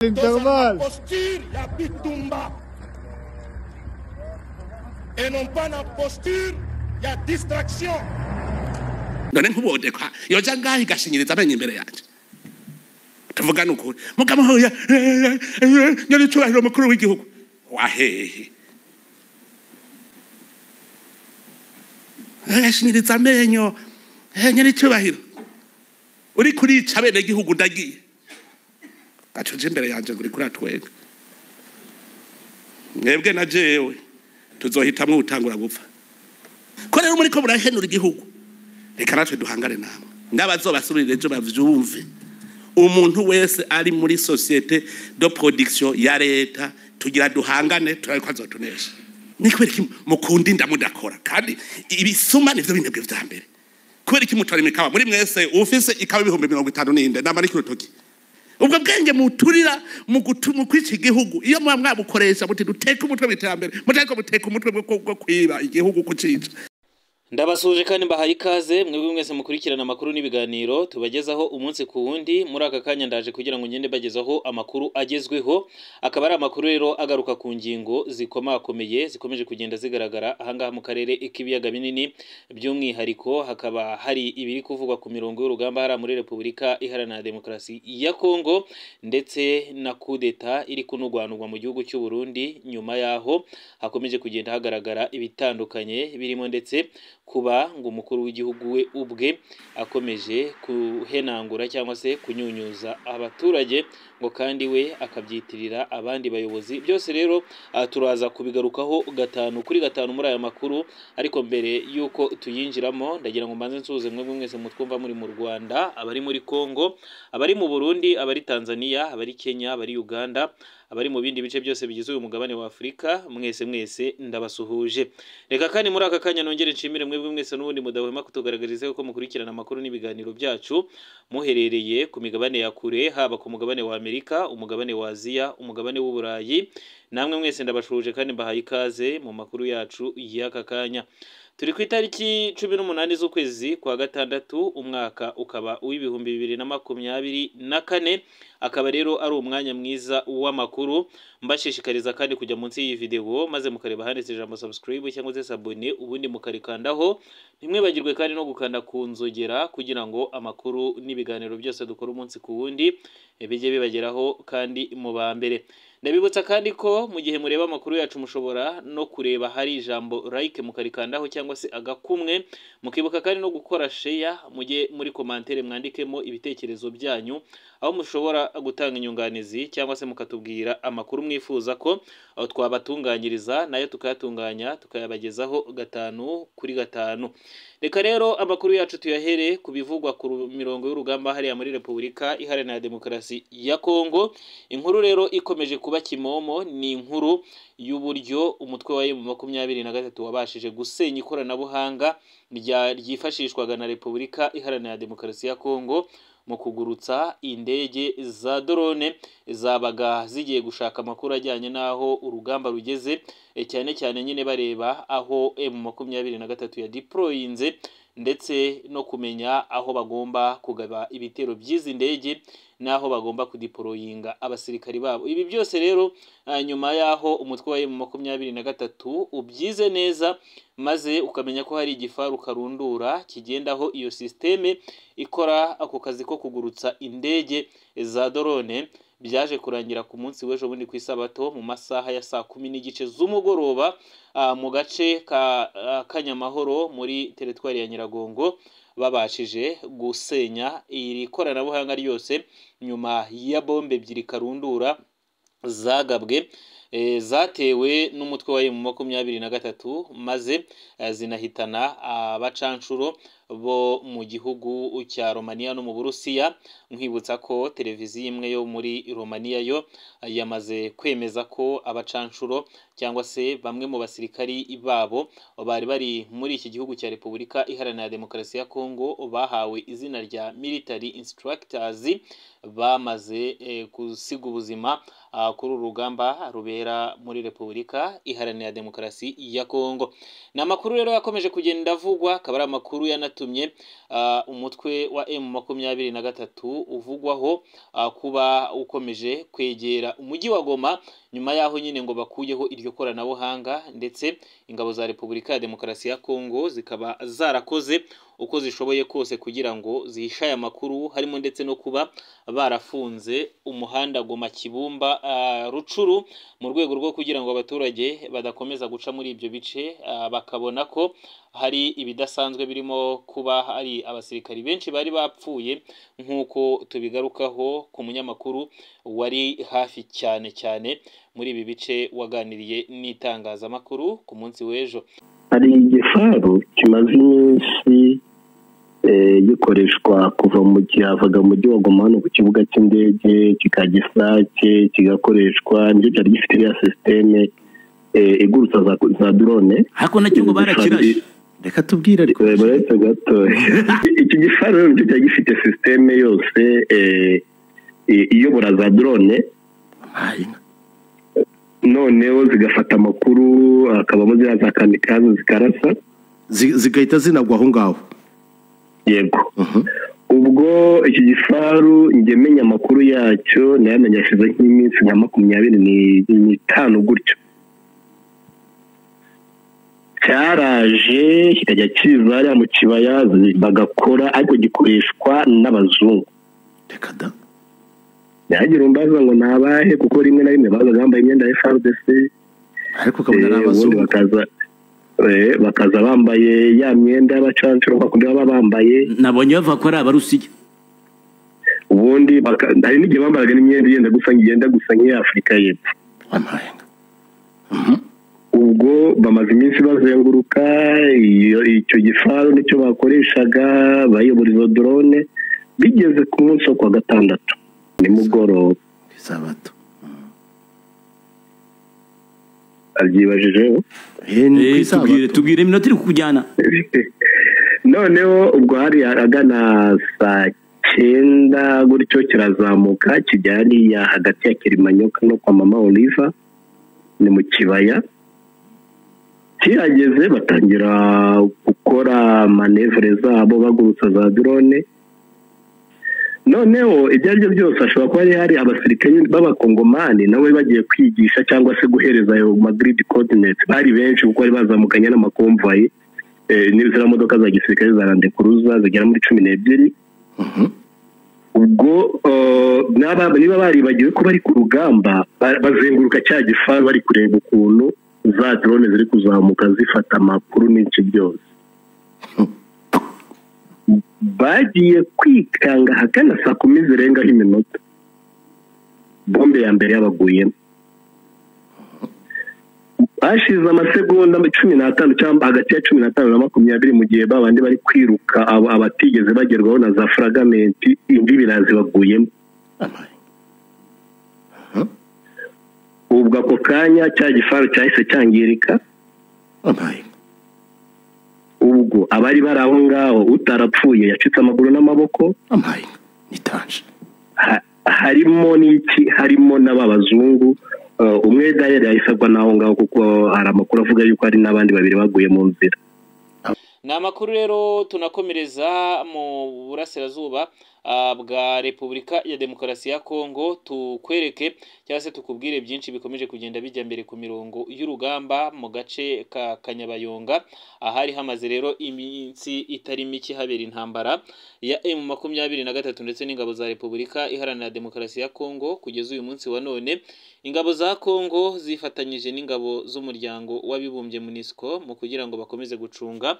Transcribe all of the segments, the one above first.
L'intervalle. Posture ya bitumba et non pas na posture ya distraction. None nkubodekwa yoja ngaho igashinyiriza amenyo imbere yanje, tuvugane ukuri. Mugabo hoya nyaricubahiro mukuru w'igihugu wahehe agashinyiriza amenyo, nyaricubahiro uri kurica bene gihugu, ndagiye gacuje imbere yanje ngo uriko uratwenga. Mwebwe na jewe tuzohitamwo utangura gupfa. Ko rero muriko murahenura igihugu, reka natwe duhangane namwe n'abazobasubirira ejo bavyumve. Umuntu wese ari muri société de production ya leta, tugira duhangane, turabe ko azotunesha. Ni kubera iki mukunda inda mudakora? Kandi ibisuma nivyo binebwe vya mbere. Kubera iki mutora imikawa? Muri mwese ufise ikawa 50,000 ninde? Namara urutoki. Ubwo bwenge muturira mu gutuma kwica igihugu, iyo muba mwabukoresha muti duteke umutwe mw'iterambere, mutariko muteka umutwe bwo kwiba igihugu, kucica. Ndabasuhuje kandi mbahaye ikaze mwebwe mwese mukurikirana amakuru n'ibiganiro tubagezaho umunsi ku wundi. Muri aka kanya ndaje kugira ngo ngende bagezaho amakuru agezweho, akaba ari amakuru rero agaruka ku ngingo zikomakomeye zikomeje kugenda zigaragara ahangaha mu karere k'ibiyaga binini. By'umwihariko hakaba hari ibiri kuvugwa ku mirongo y'urugamba hariya muri Repubulika Iharanira Demokarasi ya Kongo, ndetse na kudeta iri kunugwanugwa mu gihugu cy'u Burundi, nyuma yaho hakomeje kugenda hagaragara ibitandukanye birimo ndetse kuba ngo umukuru w'igihugu we ubwe akomeje kuhenangura cyangwa se kunyunyuza abaturage, ngo kandi we akabyitirira abandi bayobozi. Byose rero turaza kubigarukaho gatanu kuri gatanu muri aya makuru. Ariko mbere y'uko tuyinjiramo, ndagira ngo mbanze nsuhuze mwebwe mwese mutwumva muri mu Rwanda, abari muri Kongo, abari mu Burundi, abari Tanzania, abari Kenya, abari Uganda, abari mu bindi bice byose bigize uyu mugabane wa Afurika, mwese mwese ndabasuhuje. Reka kandi muri aka kanya nongere nshimire mwebwe mwese n'ubundi mudahwema kutugaragariza ko mukurikirana amakuru n'ibiganiro byacu muherereye ku migabane ya kure, haba ku mugabane wa Amerika, umugabane wa Aziya, umugabane w'Uburayi. Namwe mwese ndabashuhuje kandi mbahaye ikaze mu makuru yacu y'aka kanya. Turi ku itariki 18 z'ukwezi kwa gatandatu, umwaka ukaba uw'2024, akaba rero ari umwanya mwiza w'amakuru. Mbashishikariza kandi kujya munsi y'iyi video maze mukareba handitse ijambo subscribe cyangwa se s'abonner, ubundi mukarikandaho. Ntimwibagirwe kandi no gukanda ku nzogera kugira ngo amakuru n'ibiganiro byose dukora umunsi ku wundi bijye bibageraho kandi mu ba mbere. Ndabibutsa kandi ko mu gihe mureba amakuru yacu mushobora no kureba hari ijambo like mukarikandaho cyangwa se agakumwe, mukibuka kandi no gukora share, mujye muri commentaire mwandikemo ibitekerezo byanyu, aho mushobora gutanga inyunganizi cyangwa se mukatubwira amakuru mwifuza ko aho twabatunganyiriza, nayo tukayatunganya tukayabagezaho gatanu kuri gatanu. Reka rero amakuru yacu tuyahere ku bivugwa ku mirongo y'urugamba hariya muri Repubulika Iharanira Demokarasi ya Kongo. Inkuru rero ikomeje kuba kimomo ni inkuru y'uburyo umutwe wa M23 wabashije gusenya ikoranabuhanga ryifashishwaga na Repubulika Iharanira Demokarasi ya Kongo mu kugurutsa indege za drone zabaga zigiye gushaka amakuru ajyanye n'aho urugamba rugeze, cyane cyane nyine bareba aho M23 ya deployinze, ndetse no kumenya aho bagomba kugaba ibitero by'izi ndege n'aho bagomba kudeployinga abasirikari babo. Ibi byose rero nyuma y'aho umutwe wa M23 ubyize neza maze ukamenya ko hari igifaru karundura kigendaho iyo systeme ikora ako kazi ko kugurutsa indege za drone, byaje kurangira ku munsi w'ejo bundi ku isabato mu masaha ya saa 10:15 z'umugoroba mu gace ka Kanyamahoro muri teritwari ya Nyiragongo babashije gusenya iri koranabuhanga ryose nyuma ya bombe ebyiri karundura zagabwe zatewe n'umutwe wa M23, maze zinahitana abacanshuro bo mu gihugu cya Romania no mu Burusiya. Nkwibutsa ko televiziyo imwe yo muri Romania yo yamaze kwemeza ko abacanshuro cyangwa se bamwe mu basirikari babo bari bari muri iki gihugu cya Repubulika Iharanira Demokarasi ya Kongo bahawe izina rya military instructors bamaze gusiga ubuzima kuri uru rugamba rubera muri Repubulika Iharanira Demokarasi ya Kongo. Ni amakuru rero yakomeje kugenda avugwa, akaba ari amakuru byanatumye umutwe wa M23 uvugwaho kuba ukomeje kwegera umujyi wa Goma, nyuma yaho nyine ngo bakuyeho iryo koranabuhanga, ndetse ingabo za Repubulika ya Demokarasi ya Kongo zikaba zarakoze uko zishoboye kose kugira ngo zihishe aya makuru, harimo ndetse no kuba barafunze umuhanda Goma Kibumba Rucuru, mu rwego rwo kugira ngo abaturage badakomeza guca muri ibyo bice, bakabona ko hari ibidasanzwe birimo kuba hari abasirikari benshi bari bapfuye, nk'uko tubigarukaho ku munyamakuru wari hafi cyane cyane muri ibi bice waganiriye n'itangazamakuru ku munsi w'ejo. Hari igifaru kimaze iminsi gikoreshwa kuva mu cyavaga mu mujyi wa Goma hano ku kibuga cy'indege, kikajya Isake, kigakoreshwa nicyo cyari gifite iriya sisiteme igurutsa za drone, ariko nacyo ngo barakirashe. Reka tubwire ariko baretse gato. Iki gifaru rero nicyo cyari gifite sisiteme yose iyobora za drone, noneho zigafata amakuru, akabamo ziriya za kamikaze zikarasa, zigahita zinagwa aho ngaho. Yego. Ubwo iki gifaru njye menya amakuru yacyo nayamenye hashize nk'iminsi nka 25 gutyo. Cyaraje kikajya kiza hariya mu kibaya bagakora, ariko gikoreshwa n'abazungu. Reka da. Ntihagira umbaza ngo ni abahe, kuko rimwe na rimwe bazaga bambaye imyenda ya FARDC, ariko ukabona ari abazungu. Bakaza bambaye ya myenda y'abacancuro bakunda baba bambaye. Nabonye bavuga ko ari abarusiya. Ubundi hari n'igihe bambaraga n'imyenda yenda gusa nk'iya Afurika y'Epfo. Ubwo bamaze iminsi bazenguruka icyo gifaru nicyo bakoreshaga bayobora izo drone, bigeze ku munsi wo kuwa gatandatu nimugoroba, isabato. Abyibajijeho. Tubwire iminota iri kukujyana. Noneho ubwo hari agana saa 9 gutyo kirazamuka kijya hariya hagati ya Kilimanyoka no kwa Mama Oliva, ni mu kibaya. Kirageze batangira gukora manevre zabo bagurutsa za drone. Noneho ibyo aribyo byose ashobora kuba hari abasirikare b'abakongomani nabo bagiye kwigisha cyangwa se guhereza ayo grid coordinates. Bari benshi kuko bari bazamukanye n'amakomvayi n'izira modoka za gisirikare za Land Cruiser zigera muri 12. Ubwo niba baribagiwe ko bari ku rugamba, bazenguruka cya gifaru bari kureba ukuntu za drone ziri kuzamuka zifata amakuru n'iki byose. Bagiye kwikanga hagana saa 10 zirengaho iminota, bombe ya mbere yabaguyemo. Hashize amasegonda 15 cyangwa hagati ya 15 na 20, mu gihe babandi bari kwiruka abatigeze bagerwaho na za fragamenti, indi birazi baguyemo. Ubwo ako kanya cya gifaru cyahise cyangirika. Ubwo abari bari aho ngaho utarapfuye yacitse amaguru n'amaboko. Harimo n'iki, harimo n'ababazungu. Umwe dayari yahise agwa n'aho ngaho, kuko hari amakuru avuga yuko hari n'abandi babiri baguye mu nzira. Ni amakuru rero tunakomereza mu burasirazuba bwa Repubulika ya Demokarasi ya Kongo, tukwereke cyangwa se tukubwire byinshi bikomeje kugenda bijya mbere ku mirongo y'urugamba mu gace ka Kanyabayonga, ahari hamaze rero iminsi itari mike habera intambara ya M23 ndetse n'ingabo za Repubulika Iharanira Demokarasi ya Kongo. Kugeza uyu munsi wa none ingabo za Kongo zifatanyije n'ingabo z'umuryango w'abibumbye MONUSCO mu kugira ngo bakomeze gucunga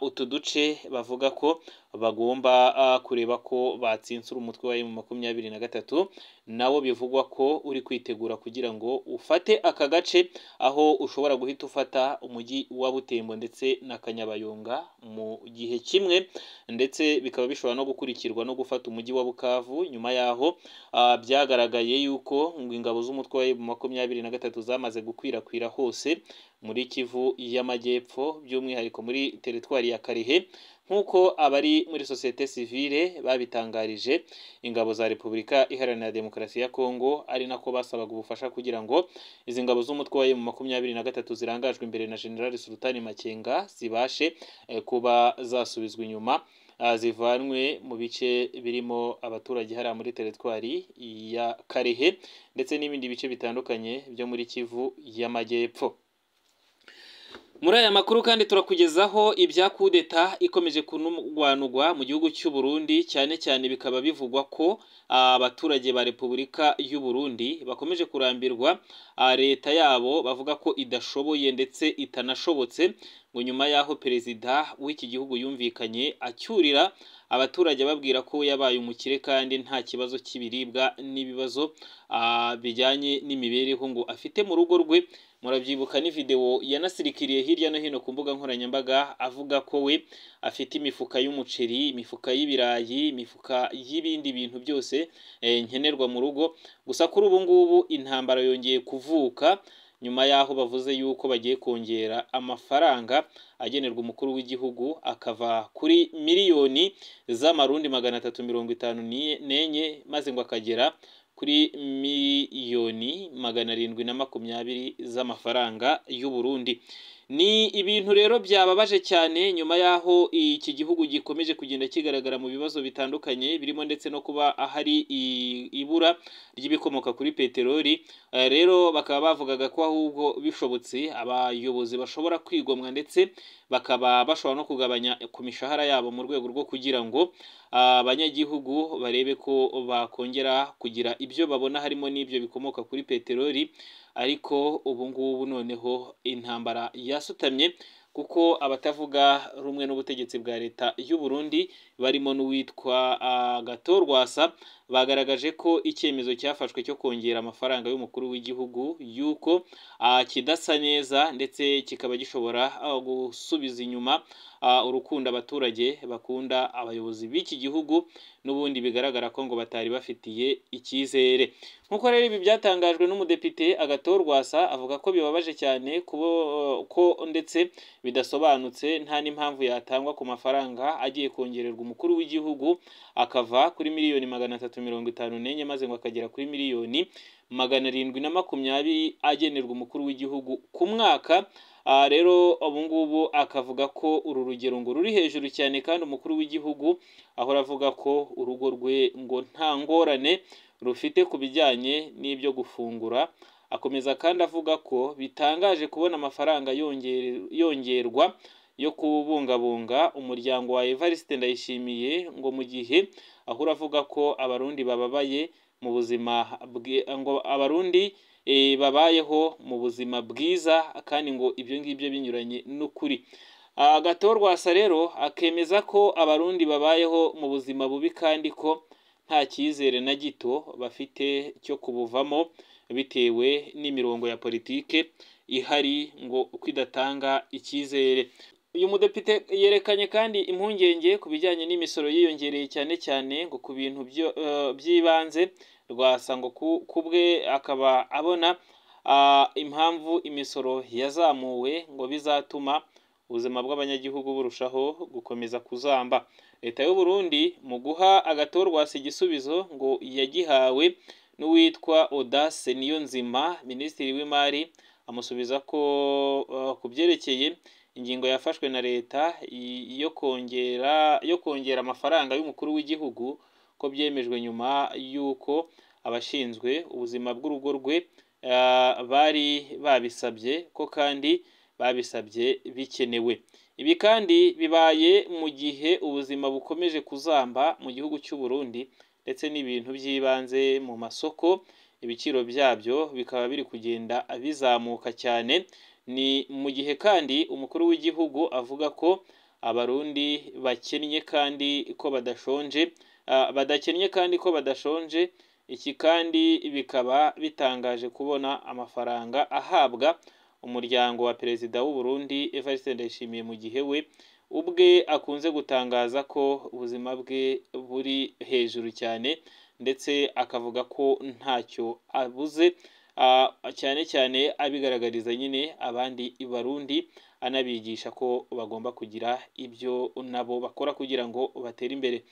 utu duce, bavuga ko bagomba kureba ko batsinsura umutwe wa M23, nawo bivugwa ko uri kwitegura kugira ngo ufate aka gace, aho ushobora guhita ufata umujyi wa Butembo ndetse na Kanyabayonga mu gihe kimwe, ndetse bikaba bishobora no gukurikirwa no gufata umujyi wa Bukavu. Nyuma yaho byagaragaye yuko ngo ingabo z'umutwe wa M23 zamaze gukwirakwira hose muri Kivu y'Amajyepfo, by'umwihariko muri teritwari ya Karihe, nk'uko abari muri sosiyete sivile babitangarije ingabo za Repubulika Iharanira Demokarasi ya Kongo, ari nako basabaga ubufasha kugira ngo izi ngabo z'umutwe wa M23 zirangajwe imbere na General Sultani Makenga zibashe kuba zasubizwa inyuma, zivanwe mu bice birimo abaturage hariya muri teritwari ya Karehe ndetse n'ibindi bice bitandukanye byo muri Kivu y'Amajyepfo. Muri aya makuru kandi turakugezaho ibya kudeta ikomeje kunugwanugwa mu gihugu cy'u Burundi, cyane cyane bikaba bivugwa ko abaturage ba Repubulika y'u Burundi bakomeje kurambirwa leta yabo, bavuga ko idashoboye ndetse itanashobotse, ngo nyuma y'aho perezida w'iki gihugu yumvikanye acyurira abaturage ababwira ko yabaye umukire kandi nta kibazo cy'ibiribwa n'ibibazo bijyanye n'imibereho ngo afite mu rugo rwe. Murabyibuka ni video yanasirikiriye hirya no hino ku mbuga nkoranyambaga avuga ko we afite imifuka y'umuceri, imifuka y'ibirayi, imifuka y'ibindi bintu byose nkenerwa mu rugo. Gusa kuri ubu ngubu intambara yongeye kuvuka nyuma y'aho bavuze yuko bagiye kongera amafaranga agenerwa umukuru w'igihugu akava kuri miliyoni z'amarundi 354 maze ngo akagera kuri miliyoni 720 z'amafaranga y'u Burundi. Ni ibintu rero byababaje cyane nyuma y'aho iki gihugu gikomeje kugenda kigaragara mu bibazo bitandukanye birimo ndetse no kuba ahari ibura ry'ibikomoka kuri peteroli. Rero bakaba bavugaga ko ahubwo bishobotse abayobozi bashobora kwigomwa ndetse bakaba bashobora no kugabanya ku mishahara yabo mu rwego rwo kugira ngo abanyagihugu barebe ko bakongera kugira ibyo babona harimo n'ibyo bikomoka kuri peteroli. Ariko ubu ngubu noneho intambara yasutamye kuko abatavuga rumwe n'ubutegetsi bwa leta y'u Burundi barimo n'uwitwa Gatorwasa bagaragaje ko icyemezo cyafashwe cyo kongera amafaranga y'umukuru w'igihugu yuko kidasa neza ndetse kikaba gishobora gusubiza inyuma urukundo abaturage bakunda abayobozi b'iki gihugu n'ubundi bigaragara ko ngo batari bafitiye icyizere. Nkuko rero ibi byatangajwe n'umudepite Agatorwasa avuga ko bibabaje cyane ko ndetse bidasobanutse nta n'impamvu yatangwa ku mafaranga agiye kongererwa umukuru w'igihugu akava kuri miliyoni 354 maze ngo akagera kuri miliyoni 720 agenerwa umukuru w'igihugu ku mwaka. Rero ubu ngubu akavuga ko uru rugero ngo ruri hejuru cyane kandi umukuru w'igihugu ahora avuga ko urugo rwe ngo nta ngorane rufite ku bijyanye n'ibyo gufungura. Akomeza kandi avuga ko bitangaje kubona amafaranga yongerwa yo kubungabunga umuryango wa Evariste Ndayishimiye ngo mu gihe ahora avuga ko abarundi bababaye mu buzima ngo abarundi babayeho mu buzima bwiza kandi ngo ibyo ngibyo binyuranye n'ukuri. Agatorwasa rero akemeza ko abarundi babayeho mu buzima bubi kandi ko nta cyizere na gito bafite cyo kubuvamo bitewe n'imirongo ya politike ihari ngo kwidatanga icyizere. Uyu mudepite yerekanye kandi impungenge ku bijyanye n'imisoro yiyongereye cyane cyane ngo ku bintu by'ibanze. Rwasa ngo kubwe akaba abona impamvu imisoro yazamuwe ngo bizatuma ubuzima bw'abanyagihugu burushaho gukomeza kuzamba. Leta y'u Burundi mu guha Agatorwasa igisubizo ngo yagihawe n'uwitwa Audace Niyonzima, minisitiri w'imari, amusubiza ko ku byerekeye ingingo yafashwe na leta yo kongera amafaranga y'umukuru w'igihugu ko byemejwe nyuma y'uko abashinzwe ubuzima bw'urugo rwe bari babisabye ko kandi babisabye bikenewe. Ibi kandi bibaye mu gihe ubuzima bukomeje kuzamba mu gihugu cy'u Burundi ndetse n'ibintu by'ibanze mu masoko ibiciro byabyo bikaba biri kugenda bizamuka cyane. Ni mu gihe kandi umukuru w'igihugu avuga ko abarundi bakennye kandi ko badashonje, badakennye kandi ko badashonje. Iki kandi bikaba bitangaje kubona amafaranga ahabwa umuryango wa perezida w'u Burundi Evariste Ndayishimiye mu gihe we ubwe akunze gutangaza ko ubuzima bwe buri hejuru cyane ndetse akavuga ko ntacyo abuze. cyane cyane abigaragariza nyine abandi Barundi, anabigisha ko bagomba kugira ibyo nabo bakora kugira ngo batere imbere.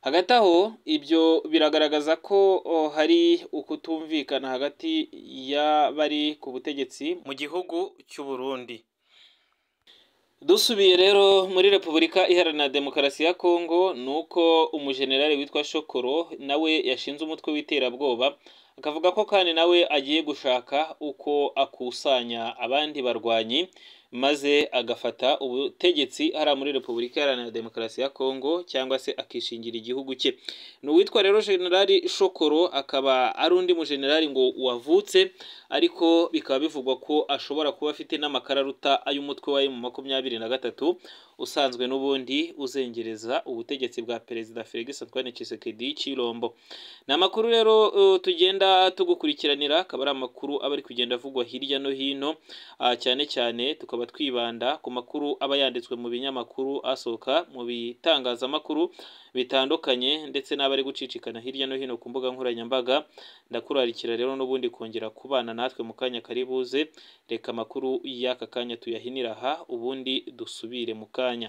Hagati aho ibyo biragaragaza ko hari ukutumvikana hagati y'abari ku butegetsi mu gihugu cy'u Burundi. Dusubiye rero muri Repubulika Iharanira Demokarasi ya Kongo, nuko umujenerali witwa Shokoro nawe yashinze umutwe w'iterabwoba, akavuga ko kandi nawe agiye gushaka uko akusanya abandi barwanyi maze agafata ubutegetsi hariya muri Repubulika Iharanira Demokarasi ya Kongo, cyangwa se akishingira igihugu cye. Ni uwitwa rero Generali Shokoro, akaba ari undi mujenerali ngo wavutse, ariko bikaba bivugwa ko ashobora kuba afite n'amakara aruta ay'umutwe wa M23 usanzwe n'ubundi uzengereza ubutegetsi bwa Perezida Felix Antoine Tshisekedi Tshilombo. Ni amakuru rero tugenda tugukurikiranira, akaba ari amakuru aba ari kugenda avugwa hirya no hino, cyane cyane tukaba twibanda ku makuru aba yanditswe mu binyamakuru asohoka mu bitangazamakuru bitandukanye, ndetse n'abari gucicikana hirya no hino ku mbuga nkoranyambaga. Ndakurarikira rero n'ubundi kongera kubana natwe mu kanya kari buze. Reka amakuru y'aka kanya tuyahinira aha, ubundi dusubire mu kanya.